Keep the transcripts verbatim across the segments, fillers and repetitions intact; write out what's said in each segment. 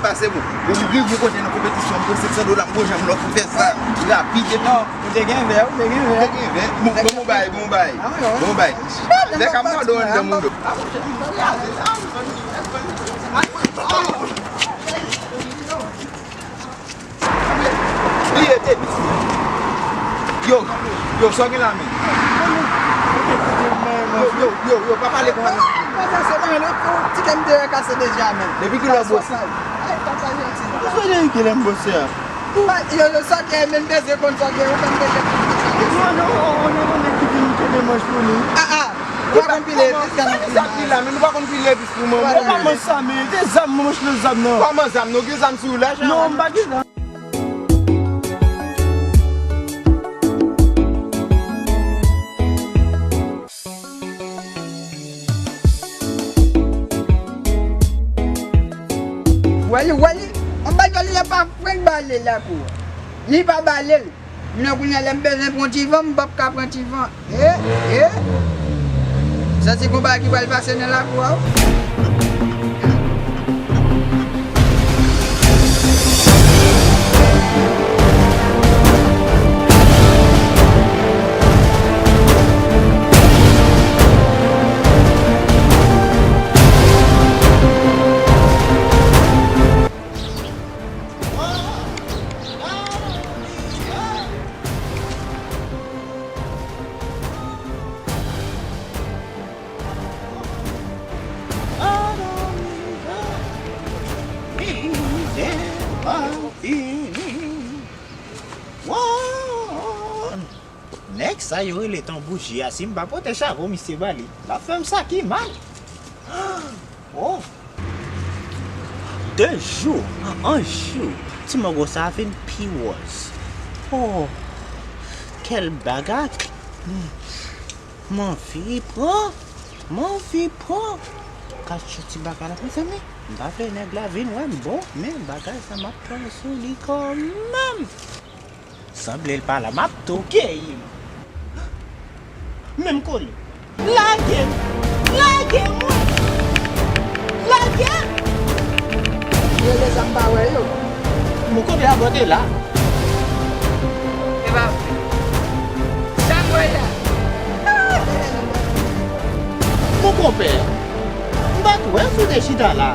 Pase bon. Depi rive yon kote nan konpetisyon, m pran senk san dola, m pran janm lòt, m fè sa rapid epi. Non, ou te gen vè, ou te gen vè. Ou te gen vè. Bon, bon, bon bay, bon bay. Ah, wi, wi. Bon bay. Fè ka m mande w anndan moun do. Li rete piti. Yo, yo, sa w gen la menm? Yo, yo, yo, yo, pa pale konsa. Ti kè m te kase deja menm. Depi kilè w bwose? Ay, papa janti. Sa w gen kilè m bwose a? Yo, yo, sa w gen menm bezwen konn sa w gen, ou konn bezwen konn sa w gen. Non, non, on, on, on, on nèg ki vin kenbe manch pou li. Ah, ah. Ou pa konn pile epis, sa ki la, men nou pa konn pile epis pou mwen. Ou pa manch sa, men te zam, manch nan zam nan. Kòman zam? Nou gen zam sou ou la, Jean? Non, m pa gen zam. Wè li, wè li, on bagay li pa frenk bale lakou. Li pa bale l. Mwen kounye a lè m bezwen pran ti van, m p ap ka pran ti van. E, e. Santi gon bagay ki pral pase nan lakou a wi. Nèg sa yo rele Tan Bouji a, si m pa pote chapo misye ba li, l ap fè m sa ki mal. Oh! De jou an jou, ti mango sa a vin pi wòz. Oh, kèl bagay! M anvi pran, m anvi pran. Gad jan ti bagay la, mezanmi. M pa vle nèg la vin wè m bon, men bagay sa m ap pran sou li kanmenm. Sanble l pa la, m ap touke l. Men m kole. Lage m! Lage m, wi! Lage m! Rele sa m pa wè yo. Mon konpè a bòte la. E pa vre. Sa m wè la. Mon konpè, m pa t wè si w te chita la.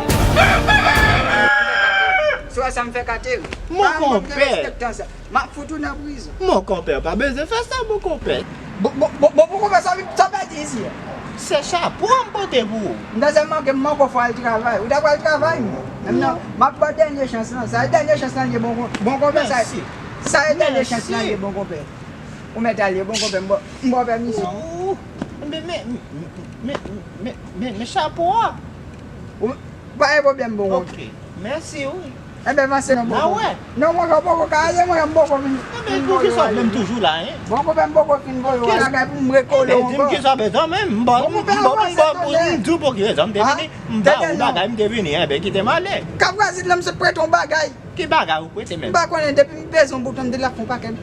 Swa sa m fè kate wi. Mon konpè. M ap fout ou nan prizon. Mon konpè, pa bezwen fè sa, mon konpè. Bon, bon, bon, bon, bon, konpè, sa, sa w pèdi isi a? Se chapo a m pote pou ou. M ta sèlman ke m manke fò al travay. Ou ta pral travay, mwen? Menm non, m ap ba w dènye chans lan. Sa e dènye chans lan ye, bon, bon konpè, sa, sa e dènye chans lan ye, bon konpè. Ou mèt ale, bon konpè, m ba, m ba w pèmisyon. Oh, men, men, men, men, men, men chapo a. Ou, pa gen pwoblèm, bon konpè. Ok, mèsi wi. Enben, vanse non, bon konpè. N a wè. Non, mwen, mwen poko ka ale, mwen, m poko vin. Enben, poukisa w vle m toujou la, en? Bon konpè, m poko fin voye w al lakay pou m rekole w ankò. Enben, di m kisa w bezwen menm, m ba, m ba, m ba, m di w pou ki rezon m te vini, m ba ou bagay, m te vini, enben, kite m ale. Kaprazit la, m sot prete w bagay. Ki bagay ou prete menm? M pa konnen, depi m peze yon bouton, m di l ap fè yon pakèt.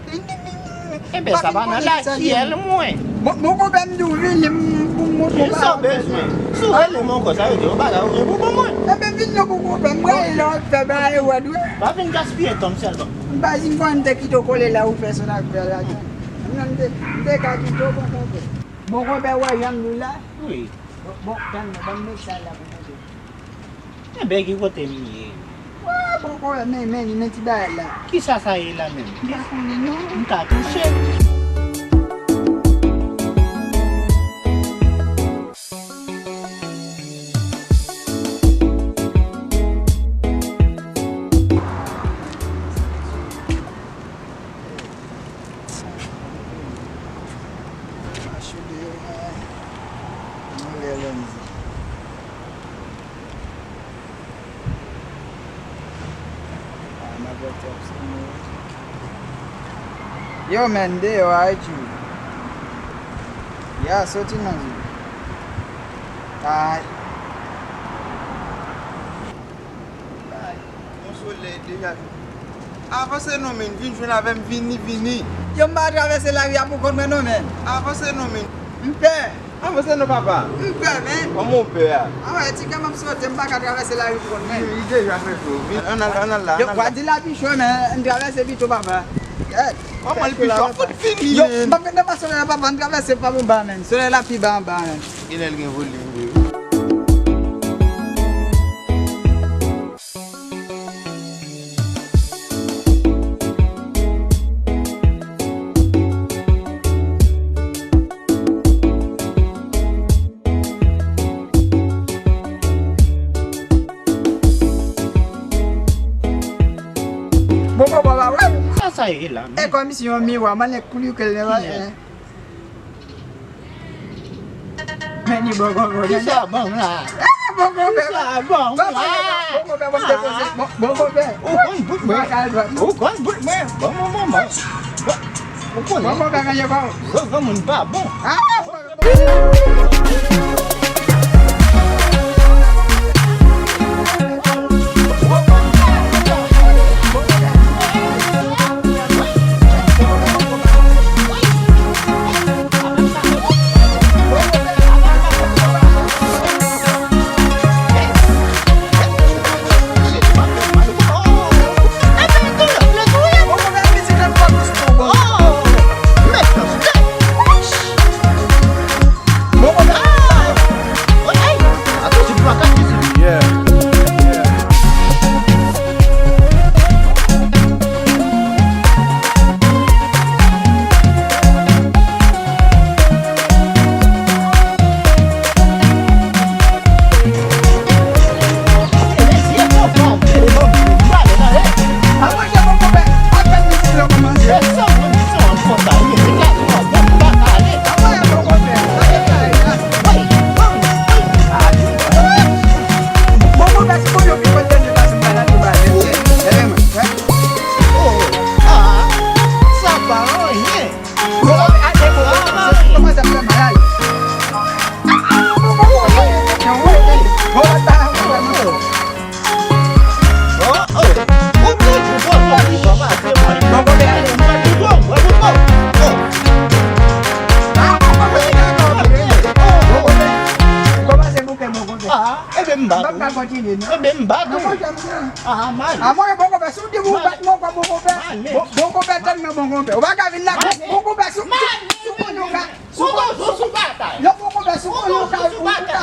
Enben, sa pa nan lakyèl mwen. Bon, bon, konpè, m di w vini, m, pou m montre w. Kisa w bezwen? Si w rele m ankò, sa vle di yon bagay ou gen pou ban mwen. Enben, vin non, bon, konpè, m rayi lè w ap fè bagay rèd, wi. Pa vin gaspiye tan m sèlman. M pa di m konnen m te kite w kole la, ou fè sa w t ap fè la. Non, m te, m te ka kite w, bon, konpè. Bon, konpè, w wè jan m di w la? Wi. Bon, bon, tann, ban m met sa la pou mwen. Enben, ki kote m ye? Wa, poko wè, men, men, men ti bagay la. Kisa sa ye la menm? M pa konnen non. M ka touche? Mache deyò, man. Mwen lè lè m di. Ah, m ap wè tèks mwen. Yo, man, deyò a, e tjou. Ya, soti nan zye. Ay. Bay, yon solèy degaje. Avanse non, men, vin jwenn avè m, vini, vini. Yo, m pa travèse lari a pou kont mwen non, men. Avanse non, men. M pè. Avanse non, papa. M pè, men. Kòman w pè a? A wè, ti kè m ap sote, m pa ka travèse lari pou kont, men. Li deja fè cho. Vin, ann al, ann al la, ann al la. Yo, pa di la pi cho, men, ann travèse pito, papa. Kòman l pi cho? Fout fini, men. Yo, m ap gade pa solèy la, papa, ann travèse pa anba, men. Solèy la pi ba anba, men. Genlè l gen volim vre wi. Bon, bon, bon, bon, bon. Sa, sa ye la, men. E kòmsi yon miwa, mwen lè koulye ke l lè. Ki sa? Men ni bon konpè. Ki sa bon la? Ah, bon konpè. Ki sa bon la? Bon konpè, bon konpè, bon konpè. Ou konn bout mwen. Ou konn bout mwen. Bon, bon, bon, bon. Ou konnen. Bon konpè, men yo pa. Bon, bon, moun pa bon. Ah, bon, bon. Ah, ebe m bat ou. Ebe m bat ou. Ah, mal. Ah, mwen, bon konpè, si w di m ou bat mwen, bon konpè. Bon, bon konpè, tèlman bon konpè. Ou pa ka vin la, bon konpè, si w, si w konn yon ka, si w konn, si w konn yon ka, si w konn yon ka.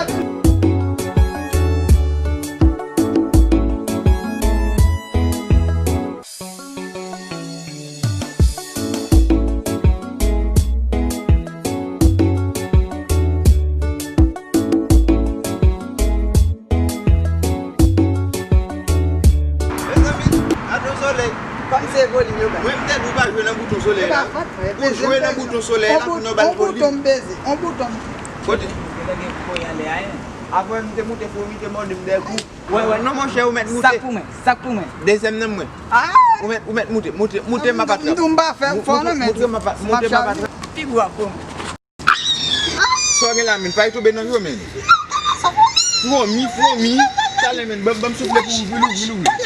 Mezanmi, gade yon solèy. Kòm se volim yo bay. Mwen m te di w pa jwe nan bouton solèy la. Ou jwe nan bouton solèy la pou nou ba l volim. On bouton m peze, on bouton. Kote? Genlè gen kounye a lè a, en. Apre m te moute foumi te mòde m dèyè kou. Wè, wè, non, monchè, ou mèt moute. Sak pou mwen, sak pou mwen. Dezyèm nan mwen. Ah! Ou mèt, ou mèt moute, moute, moute, m ap atrap. M tou m pa fè fò non, men. Moute, m ap atrap. Figi w ap bon. Sa w gen la, men, pa tonbe nan yo, men. Fomi, fomi. Talè, men, ban m, ban m soufle pou ouvri, ouvri, ouvri.